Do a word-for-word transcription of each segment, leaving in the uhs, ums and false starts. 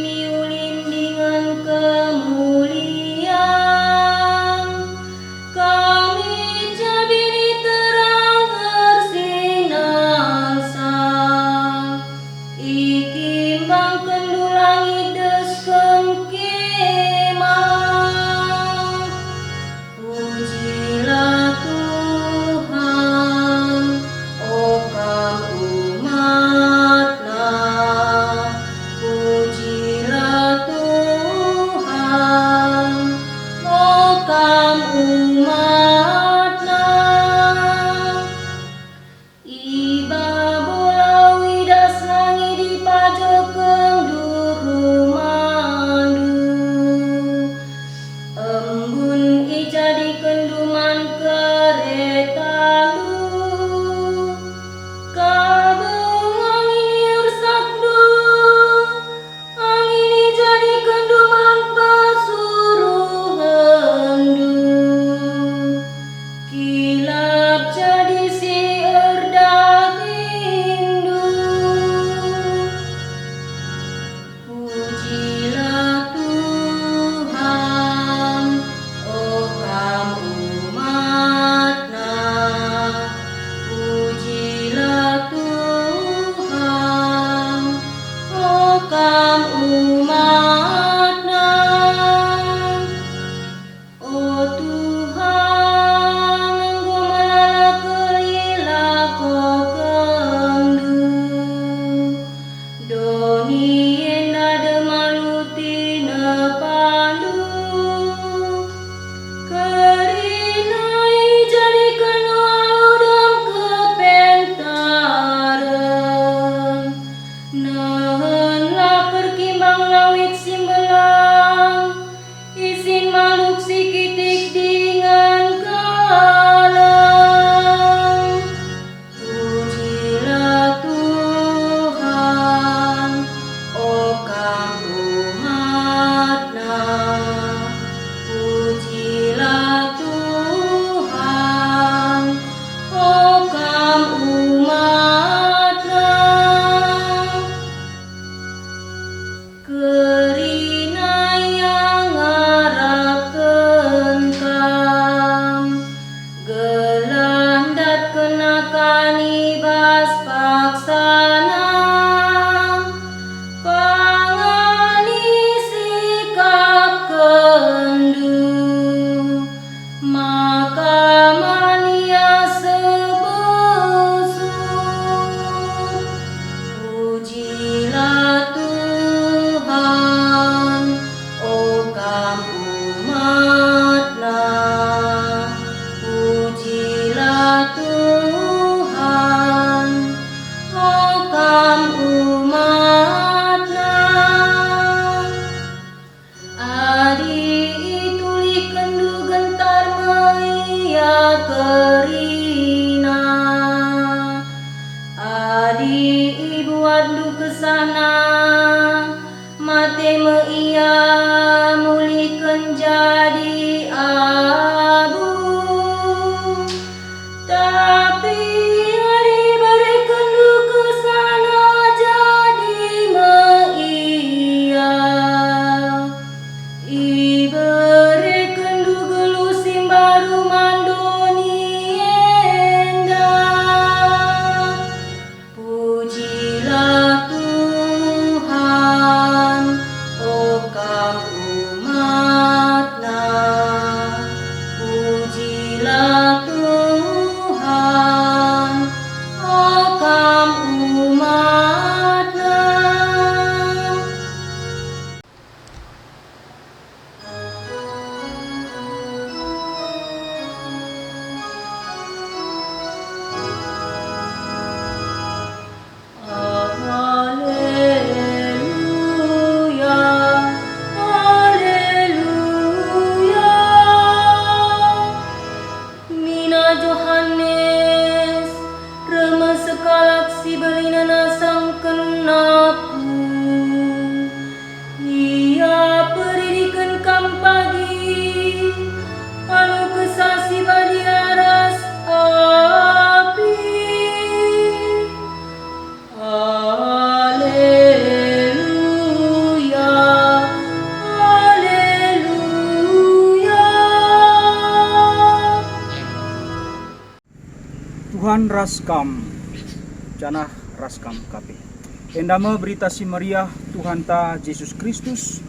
niulin dingen kemulian. Kami jadi terang ersinansa, ikimbangkenndu langit desken kemah. Pujilah Tuhan, o kam umatNa. Pujilah Tuhan, o kam umatNa. I babo lau i das langit ipajohkenndu rumandu. Embun ijadikenndu man keretandu. Kabeng angin iersakndu. Angin ijadikenndu man persuruhenndu, kilap jadi si erdahinndu. Pujilah Tuhan, o kam umatNa. Pujilah Tuhan, o kam umatNa. O Tuhan, enggo melala kerilah kokenndu. Doni enda dem alu tinepandu. Kerina ijadikenndu alu dem kepentaren. Nehenlah perkimbang lawit si mbelang, isin maluk si kitik dingen keleng. Pujilah Tuhan, o kam umatNa. Pujilah Tuhan, o kam umatNa. Kerina Ia ngarapken kam, gelah ndatkenna kan i bas paksana. Pangan isikapkenndu, maka man Ia sebesur. Pujilah Tuhan. Ras kam, janah ras kam ka pe. Enda me Berita Si Meriah Tuhanta Jesus Kristus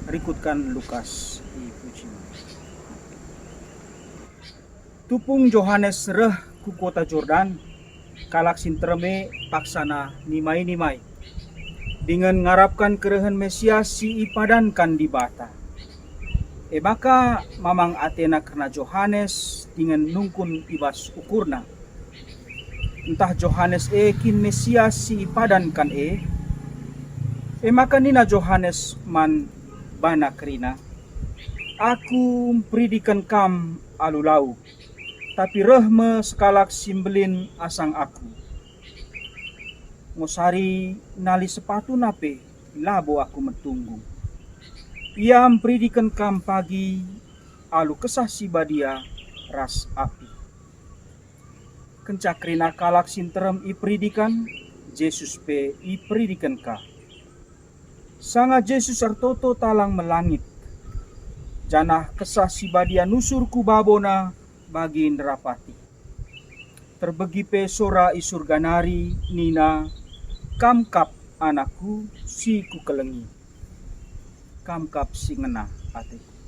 rikutken Lukas. Ipuji. Tupung Johanes reh ku kuta Jordan, kalak si nterem e paksana nimai-nimai, dingen ngarapken kerehen Mesias si ipadanken Dibata. E maka mamang atena kerna Johanes dingen nungkun i bas ukurna. Ntah Johanes e kin Mesias si ipadanken e? E maka nina Johanes man bana kerina, "Aku mperidiken kam alu lau, tapi reh me sekalak si mbelin asang aku. Ngosari nali sepatuna pe labo aku metunggung. Ia mperidiken kam pagi alu Kesah Si Badia ras api." Kenca kerina kalak si nterem iperidiken, Jesus pe iperidiken ka. Sanga Jesus ertoto talang me langit, janah Kesah Si Badia nusur ku baboNa bagi nderapati. Terbegi pe sora i Surga nari nina, "Kam kap AnakKu si Kukelengi, Kam kap si ngena ateKu."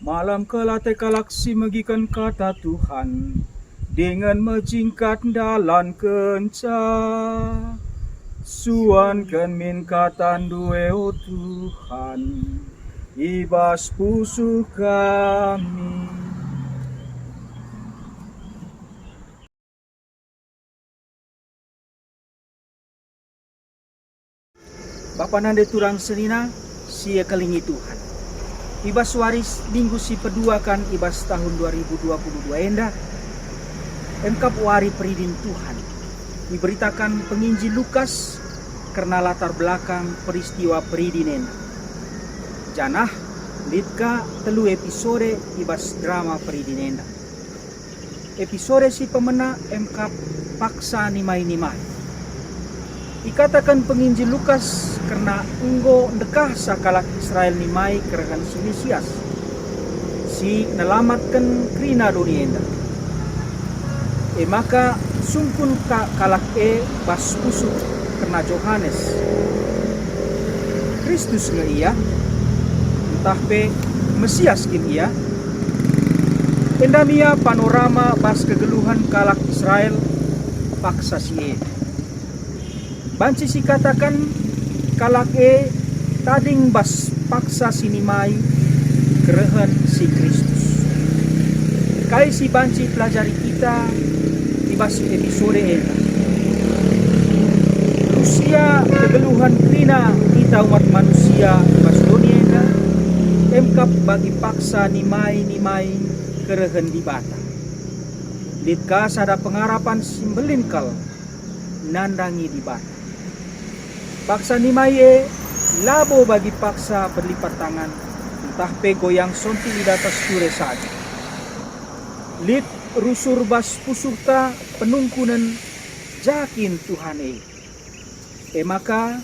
Malem kal ate kalak si megiken kata Tuhan, dingen mejingkat ndalankenca. Suanken min kataNdu e, o Tuhan, i bas pusuh kami. Bapa nande turang senina si ikelengi Tuhan. I bas wari s-, minggu si peduaken i bas tahun dua ribu dua puluh dua enda, emkap wari peridin Tuhan. Iberitaken penginjil Lukas kerna latar belakang peristiwa peridin enda. Janah lit ka telu episode i bas drama peridin enda. Episode si pemena emkap paksa nimai-nimai. Ikataken penginjil Lukas kerna enggo ndekahsa kalak Israel nimai kerehen si Mesias, si nelamatken kerina doni enda. E maka sungkun ka kalak e bas pusuh kerna Johanes. Kristus nge ia? Ntah pe Mesias kin ia? Enda me ia panorama bas kegeluhen kalak Israel paksa si e. Banci sikataken kalak e tading bas paksa si nimai kerehen si Kristus. Kai si banci pelajari kita i bas episode enda? Rusia kegeluhen kerina kita umat manusia i bas doni enda, emkap bagi paksa nimai-nimai kerehen Dibata. Lit ka sada pengarapen si mbelin kal nandangi Dibata. Paksa nimai e labo bagi paksa berlipat tangan, ntah pe goyang sonti i datas jure saja. Lit rusur bas pusuhta penungkunen, "Ja kin Tuhan e?" E maka,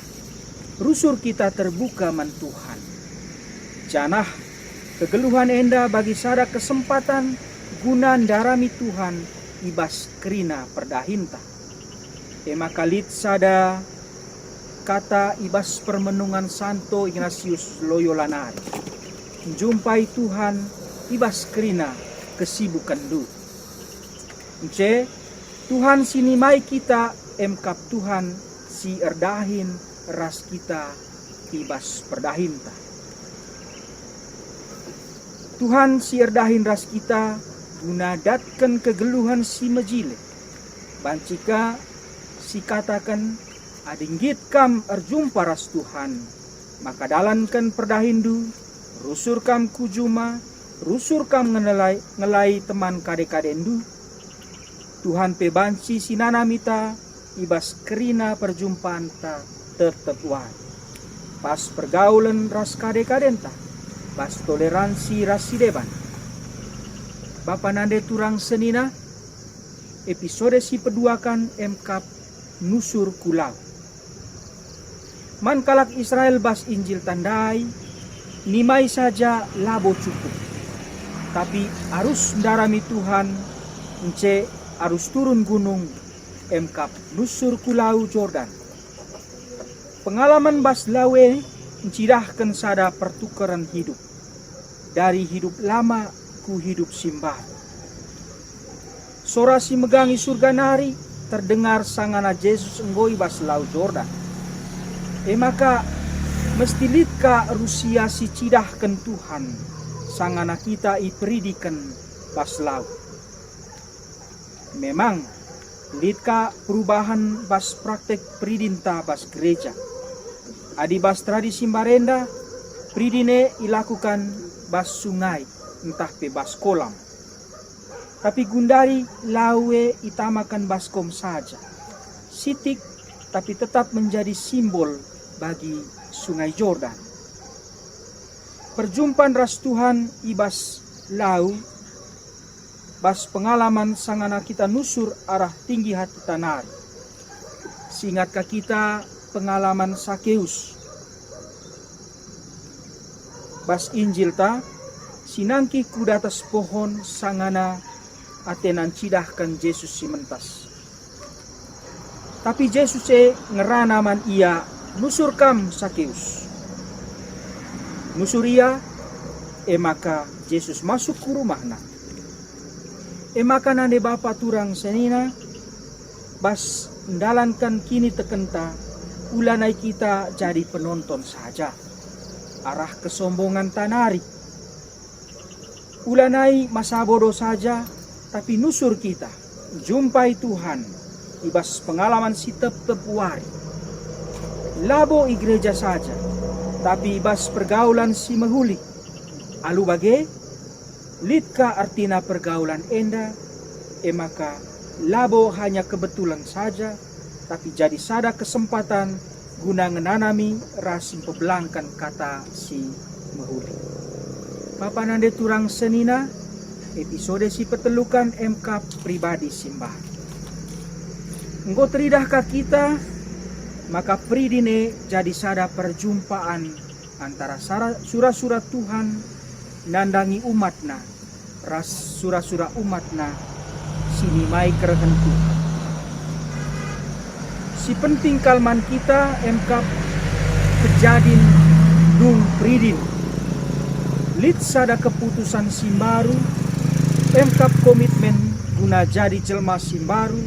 rusur kita terbuka man Tuhan. Janah kegeluhen enda bagi sada kesempaten guna ndarami Tuhan i bas kerina perdahinta. E maka lit sada kata i bas permenungan Santo Ignatius Loyola nari, "Njumpai Tuhan i bas kerina kesibukenndu." Nce, Tuhan si nimai kita emkap Tuhan si erdahin ras kita i bas perdahinta. Tuhan si erdahin ras kita guna datken kegeluhen si mejile. Banci ka sikataken, "Adi nggit kam erjumpa ras Tuhan, maka dalanken perdahinndu, rusur kam ku juma, rusur kam ngelai, ngelai teman kade-kadendu." Tuhan pe banci si nanamita i bas kerina perjumpanta tep-tep wari, pas pergaulen ras kade-kadenta, pas toleransi ras si deban. Bapa nande turang senina, episode si peduaken emkap nusur ku lau. Man kalak Israel bas Injilta ndai, nimai saja labo cukup, tapi arus ndarami Tuhan Ence arus turun gunung, emkap nusur ku Lau Jordan. Pengalaman bas lau e ncidahken sada pertukeren hidup, dari hidup lama ku hidup si mbaru. Sora si megang i Surga nari terdengar sangana Jesus enggo i bas Lau Jordan. E maka, mesti lit ka rusia si cidahken Tuhan sangana kita iperidiken bas lau. Memang, lit ka perubahan bas praktek peridinta bas gereja. Adi bas tradisi mbarenda, peridin e ilakukan bas sungai ntah pe bas kolam. Tapi gundari lau e itamaken bas kom saja. Sitik, tapi tetap menjadi simbol bagi Sungai Jordan. Perjumpan ras Tuhan i bas lau, bas pengalaman sangana kita nusur arah tinggi hati tanari. Singat ka kita pengalaman Sakeus. Bas Injilta, si nangkih ku datas pohon sangana atena ncidahken Jesus si mentas. Tapi Jesus e ngerana man ia, "Nusur kam, Sakeus." Nusur ia, e maka Jesus masuk ku rumahna. E maka nande bapa turang senina, bas ndalanken kinitekenta, ulanai kita jadi penonton saja arah kesombongenta nari. Ulanai masa bodoh saja, tapi nusur kita njumpai Tuhan i bas pengalaman si tep-tep wari. Labo i gereja saja, tapi i bas pergaulan si mehuli. Alu bage, lit ka ertina pergaulan enda, e maka labo hanya kebetulan saja, tapi jadi sada kesempatan guna ngenanami ras mpebelangken Kata si Mehuli. Bapa nande turang senina, episode si peteluken emkap pribadi si mbaru. Enggo teridah ka kita maka peridin e jadi sada perjumpaan antara sara-, sura-sura Tuhan nandangi umatNa ras sura-sura umatNa si nimai kerehen Tuhan. Si penting kal man kita emkap kejadin dung peridin. Lit sada keputusan si mbaru, emkap komitmen guna jadi jelma si mbaru,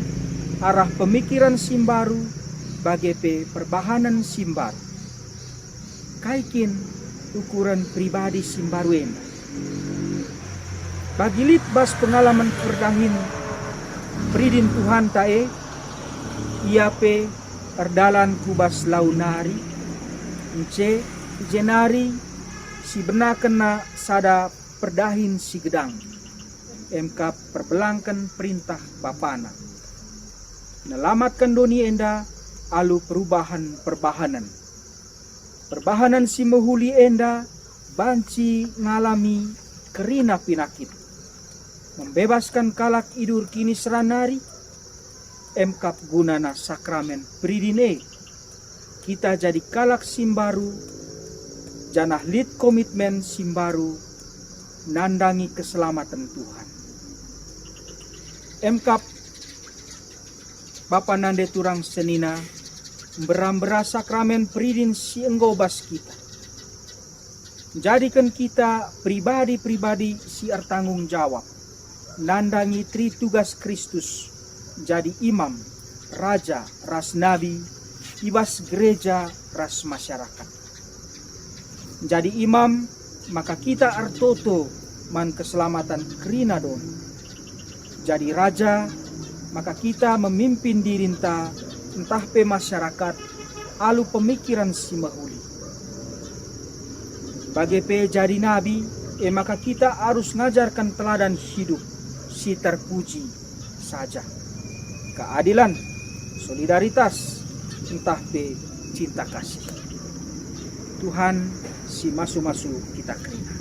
arah pemikiran si mbaru, bage pe perbahanen si mbaru. Kai kin ukuren pribadi si mbaru enda? Bagi lit bas pengalaman perdahin peridin Tuhanta e, ia pe erdalan ku bas lau nari, ence i je nari sibenakenna sada perdahin si gedang, emkap perbelangken perintah bapana. Nelamatken doni enda alu perubahan perbahanen. Perbahanen si mehuli enda banci ngalami kerina pinakit, membebasken kalak i dur kiniseran nari, emkap gunana sakramen peridin e. Kita jadi kalak si mbaru, janah lit komitmen si mbaru nandangi keselamaten Tuhan. Emkap, bapa nande turang senina, mbera-mbera sakramen peridin si enggo bas kita. Njadiken kita pribadi-pribadi si ertanggung jawab, nandangi tri tugas Kristus, jadi imam, raja, ras nabi, i bas gereja ras masyarakat. Jadi imam, maka kita ertoto man keselamatan kerina doni. Jadi raja, maka kita memimpin dirinta ntah pe masyarakat alu pemikiran si mehuli. Bage pe jadi nabi, e maka kita arus ngajarken teladan hidup si terpuji saja, keadilan, solidaritas, ntah pe cinta kasih. Tuhan si masu-masu kita kerina.